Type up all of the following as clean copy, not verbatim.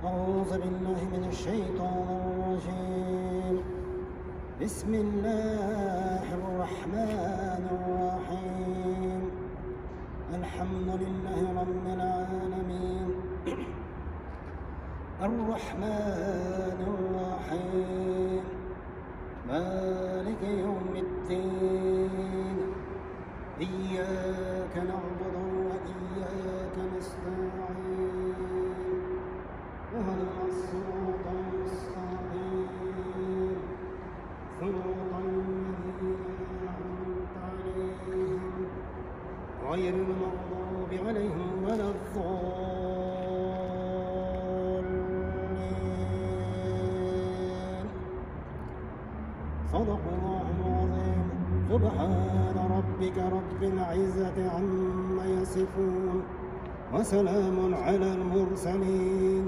أعوذ بالله من الشيطان الرجيم. بسم الله الرحمن الرحيم. الحمد لله رب العالمين. الرحمن الرحيم. مالك يوم الدين. إياك نعبد وإياك نستعين. اهدنا الصراط المستقيم. صراط الذين أنعمت عليهم غير المغضوب عليهم ولا الضالين. صدق الله العظيم. سبحان ربك رب العزة عما يصفون وسلام على المرسلين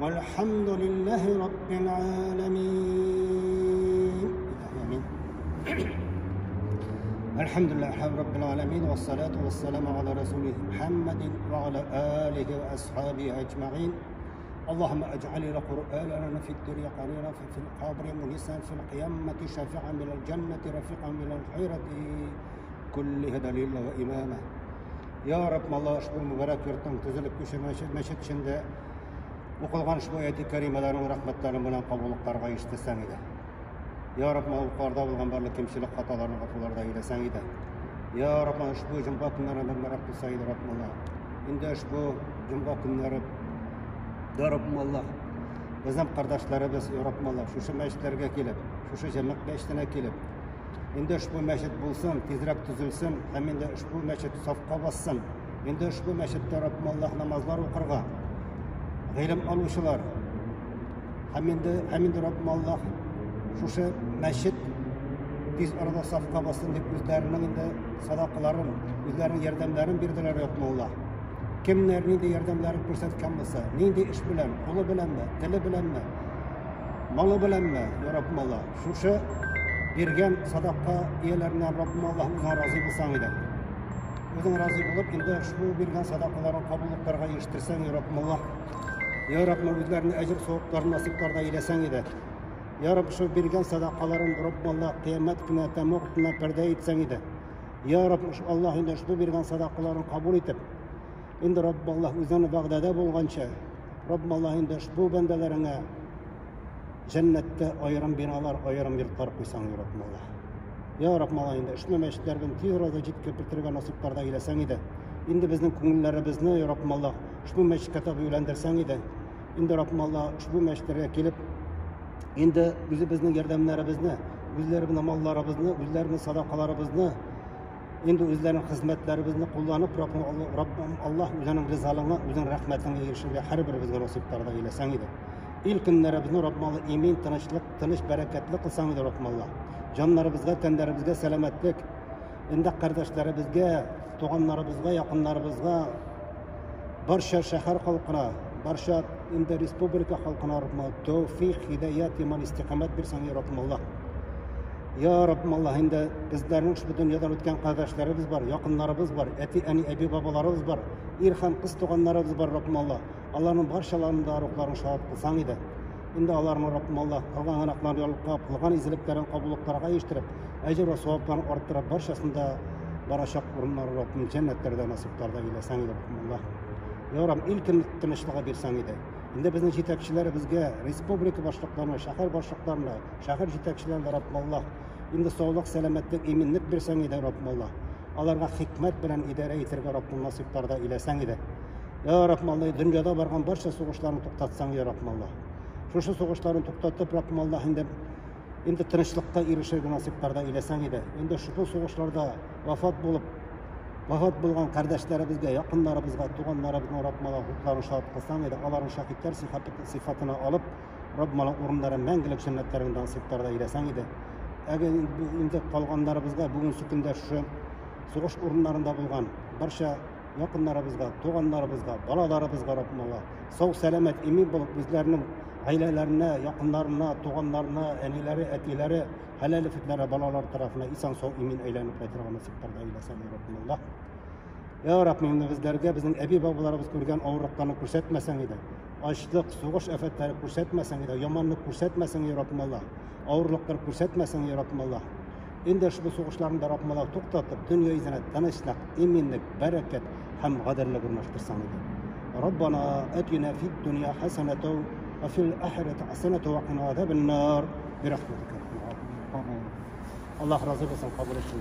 والحمد لله رب العالمين. آمين. الحمد لله رب العالمين والصلاة والسلام على رسوله محمد وعلى آله وأصحابه أجمعين. اللهم اجعل القرآن لنا في الدنيا قريرا، في القبر منيسا، في القيامة شافعا، من الجنة رفيقا، من الحيرة كلها دليلا وإماما. Ya Rabbim Allah ushbu mübarek yurtning tuzilib мәчет эчендә укылган ushbu oyati karimalarning rahmatlarini bilan qabul eshitsang edi. Ya Rabbim укуларда булган барлык кимчелек хаталарны гафуларда әйләсәң иде. Ya Rabbim ushbu jum'a kunlari mübarek булса иде Rabbim Allah. Инде ushbu jum'a kunlari Ya Rabbim Allah безнең кардәшләребез Ya Rabbim Allah шушы мәчетләргә килеп, шушы җәмәгать мәчетенә килеп, инде ushbu мәчет булсын, тизрәк төзелсен һәм инде ushbu мәчет сафка бассын. Инде ushbu мәчеттә Rabbim Allah намазлар укырга, гыйлем алучылар һәм инде Rabbim Allah шушы мәчет тиз арада сафка бассын дип үзләренең инде садакаларын, үзләренең ярдәмнәрен бирделәр Rabbim Allah. Кемнәр нинди ярдәмнәрен күрсәткән булса, нинди эш белән, кулы беләнме, теле беләнме, малы беләнме, я Rabbim Allah, шушы биргән садака ияләреннән Rabbim Allah үзең разый булсаң иде. Үзең разый булып, инде ушбу биргән садакаларын кабуллыкларга ирештерсәң, я Rabbim Allah. Я Rabbim үзләренә әҗер савапларын насыйпларда әйләсәң иде. Я Рабб, шу биргән садакаларын Rabbim Allah кыямәт көненә тәмуг көненә пәрдә итсәң иде. Я Рабб, Allah инде ушбу биргән садакаларын кабул итеп, инде Рабб Allah үзенең вәгъдәдә булганча, Рабб Allah инде ушбу бәндәләреңә җәннәттә аерым биналар, аерым йортлар куйсаң, я Рабб Allah. Я Рабб Allah инде ушбу мәчетләрдән тиз арада җиткереп бетерергә насыйпларда әйләсәң иде. Инде безнең күңелләребезне, я Рабб Allah, ушбу мәчеткә таба юләндерсәң иде. Инде Рабб Allah ушбу мәчетләргә килеп, инде үзебезнең ярдәмнәребезне, үзләребезнең малларыбызны, үзләребезнең садакаларыбызны, инде үзләренең хезмәтләребезне кулланып, Раббым Аллаһ үзенең ризалыгына, үзенең рәхмәтенә ирешергә һәрберебезгә насыйпларда әйләсәң иде. Ил көннәребезне Раббым Аллаһ имин, тынычлык, тыныч, бәрәкәтле кылсаң иде Раббым Аллаһ. Җаннарыбызга, тәннәребезгә сәламәтлек, инде кардәшләребезгә, туганнарыбызга, якыннарыбызга, барча шәһәр халкына, барча инде республика халкына Раббым Аллаһ тәүфик, һидаят, иман, истиқамәт бирсәң, я Раббым Аллаһ. Я Раббым Аллаһ, инде безләрнең ушбу дөньядан үткән кардәшләребез бар, якыннарыбыз бар, әти-әни, әби-бабаларыбыз бар, ир һәм кыз туганнарыбыз бар, Раббым Аллаһ. Аларның барчаларын да рухларын шат кылсаң иде. Инде аларны Раббым Аллаһ кылган гөнаһларын ялкап, кылган изгелекләрен кабуллыкларга ирештереп, әҗер вә савапларын арттырып, барчасын да барачак урыннары Раббым җәннәтләрдә насыйпларда әйләсәң иде, Раббым Аллаһ. Я Рабб, ил көн тынычлыгы бирсәң иде. Инде безнең җитәкчеләребезгә, республика башлыкларына, шәһәр башлыкларына, шәһәр җитәкчеләренә Раббым Аллаһ, инде саулык, сәламәтлек, иминлек бирсәң иде, Раббым Аллаһ. Аларга хикмәт белән идарә итәргә Раббым насыйпларда әйләсәң иде. Я Раббым Аллаһ, дөньяда барган барча сугышларны туктатсаң, я Раббым Аллаһ. Шушы сугышларны туктатып, Раббым Аллаһ, инде тынычлыкка ирешергә насыйпларда әйләсәң иде. Инде шушы сугышларда вафат булган кардәшләребезгә, якыннарыбызга, туганнарыбызга Раббым Аллаһ рухларын шат кылсаң иде, аларны шаһитләр сыйфатына алып, Раббым Аллаһ урыннарын мәңгелек җәннәтләреңдә насыйпларда әйләсәң иде. Әгәр инде калганнарыбызга бүгенге көндә шушы сугыш урыннарында булган барча якыннарыбызга, туганнарыбызга, балаларыбызга Раббым Аллаһ сау, сәламәт, имин булып үзләренең гаиләләренә, якыннарына, туганнарына, әниләре, әтиләре, хәләл ефетләре, балалар тарафына исән сау имин әйләнеп кайтырга насыйпларда әйләсәң, я Раббым Аллаһ. Я Раббым, инде безләргә безнең әби-бабаларыбыз күргән авырлыкларны күрсәтмәсәң иде. Ачлык, сугыш афәтләре күрсәтмәсәң иде, яманлык күрсәтмәсәң, я Раббым Аллаһ. Авырлыклар күрсәтмәсәң, я Раббым Аллаһ. Инде ошбу сугышларны да Раббым Аллаһ туктатып, дөнья йөзенә тынычлык, иминлек, бәрәкәт һәм гаделлек урнаштырсаң иде. Раббана атина фид дөнья хәсәнәтәү ва фил ахирәти хәсәнәтәү ва кина азабен нар. Бирахмәтикә. Аллаһ разый булсын, кабул итсен.